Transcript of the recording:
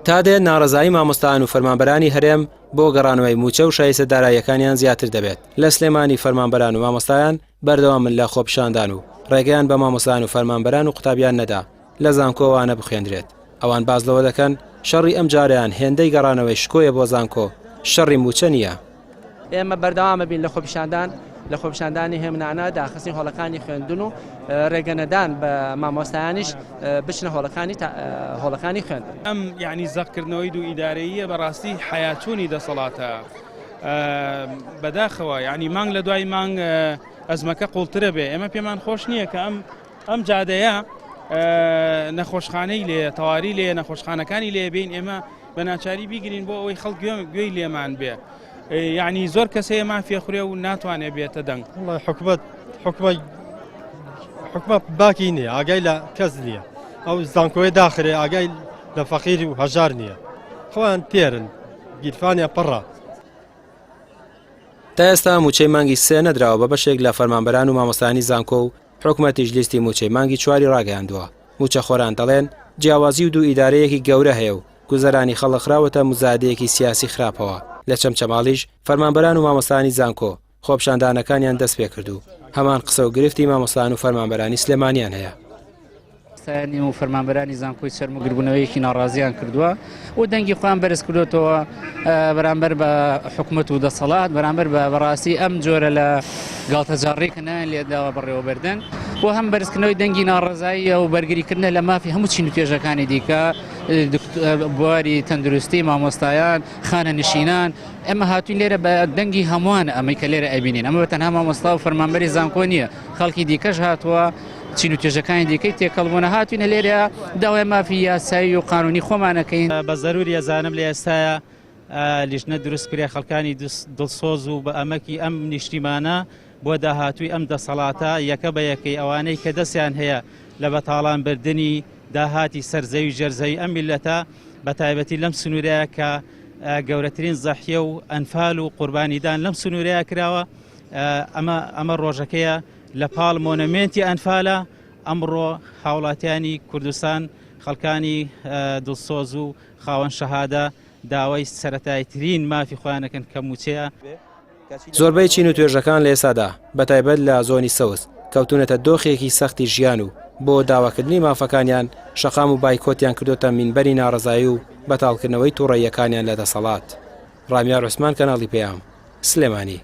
تا دێت ناڕەزایی مامۆستایان و فەرمانبەرانی هەرێم بۆ گەڕانەوەی مووچە و شایستە داراییەکانیان زیاتر دەبێت. لە سلێمانی فەرمانبەران و مامۆستایان بەردەوامن لە خۆپیشاندان و ڕێگەیان بە مامۆستایان و فەرمانبەران و قوتابیان نەدا لە زانکۆ وانە بخوێندرێت. ئەوان باس لەوە دەکەن شەڕی ئەمجارەیان هێندەی گەڕانەوەی شکۆیە بۆ زانکۆ، شەڕی مووچە نییە. ئێمە بەردەوام ئەبین لە خۆپیشاندان لە خۆپیشاندانی هێمنانە، داخستنی هۆڵەکانی خوێندن و ڕێگەنەدان بە مامۆستایانیش بچنە هۆڵەکانی هۆڵەکانی خوێندن. ئەم یانی زەقکردنەوەی دوو ئیدارەییە بەڕاستی حەیاچوونی دەسەڵاتە. بەداخەوە یانی مانگ لە دوای مانگ ئەزمەکە قوڵترە بێ. ئێمە پێمان خۆش نییە کە ئەم ئەم جادەیە نەخۆشخانەی لێ تەواری لێ نەخۆشخانەکانی لێ بین ئێمە بە ناچاری بیگرین بۆ ئەوەی خەڵک گوێی لێمان بێ یعنی زۆر کەس هەیە مافی خوێ و ناتوانێت بێتە دەنگ حکومت حکومت حکومت باکی نییە ئاگای لە کەس نییە ئەو زانکۆی داخرێ ئاگای لە فەقیر و هەژار نییە خۆیان تێرن گیرفانیان پڕە. تا ئێستا مووچەی مانگی سێ نەدراوە بە بەشێک لە فەرمانبەران و مامۆستایانی زانکۆ و حکومەتیش لیستی مووچەی مانگی چواری ڕاگەیاندووە، مووچەخۆران دەڵێن، جیاوازی و دوو ئیدارەیەکی گەورە هەیە و گوزەرانی خەڵک خراوەتە موزایەدەیەکی سیاسی خراپەوە، لە چەمچەماڵیش فەرمانبەران و مامۆستایانی زانکۆ خۆپیشاندانەکانیان دەستپێکرد و هەمان قسە و گرفتی مامۆستایان و فەرمانبەرانی سلێمانیان هەیە. مامۆستایانی و فەرمانبەرانی زانکۆی چەرموو گربوونەوەیەکی ناڕازیان کردووە و دەنگی خۆیان بەرز کردوێتەوە بەرامبەر بە حکومەت و دەسەڵات بەرامبەر بە بەڕاستی ئەم جۆرە لە گاڵتەجاڕی کە نایان لێداوە بەڕێوەبردن و هەم بەرزکردنەوەی دەنگی ناڕەزاییە و بەرگریکردنە لە مافی هەموو چین و توێژەکانی دیکە بواری تەندروستی مامۆستایان خانە نشینان ئەمە هاتوین لێرە بە دەنگی هەمووان ئەمەی کە لێرە ئەبینین ئەمە بە تەنها مامۆستا و فەرمانبەری زانکۆ نییە خەڵکی دیکەش هاتووە چین و توێژەکانی دیکەی تێکەڵ بوونە هاتوینە لێرە داوای مافی یاسایی و قانونی خۆمانەکەین. بە زەروری ئەزانم لە ئێستایا لیژنە دروست کرێ خەڵکانی دڵسۆز و بە ئەمەکی ئەم نیشتیمانە بۆ داهاتووی ئەم دەسەڵاتە یەکە بە یەکەی ئەوانەی کە دەستیان هەیە لە بەتاڵان بردنی داهاتی سەرزەوی ژێرزەوی ئەم میللەتە بە تایبەتی لەم سنوورەیە کە گەورەترین زەحیە و ئەنفال و قوربانیدان لەم سنوورەیە کراوە ئەمە ئەمە ڕۆژەکەیە لە پاڵ مۆنەمێنتی ئەنفالە ئەمڕۆ هاوڵاتیانی کوردستان خەڵکانی دڵسۆز و خاوەن شەهادە داوای سەتایترین مافی خۆیانەکەن کە موچەیە. زۆربەی چین و توێژەکان لە ئێستادا بەتایبەت لە زۆنی سەوز کەوتونەتە دۆخێکی سەختی ژیان و بۆ داواکردنی مافەکانیان شەقام و بایکۆتیان کردۆتە مینبەری ناڕەزایی و بەتاڵکردنەوەی توڕەییەکانیان لە دەسەڵات. ڕامیار عوسمان کەناڵی پەیام، سلێمانی.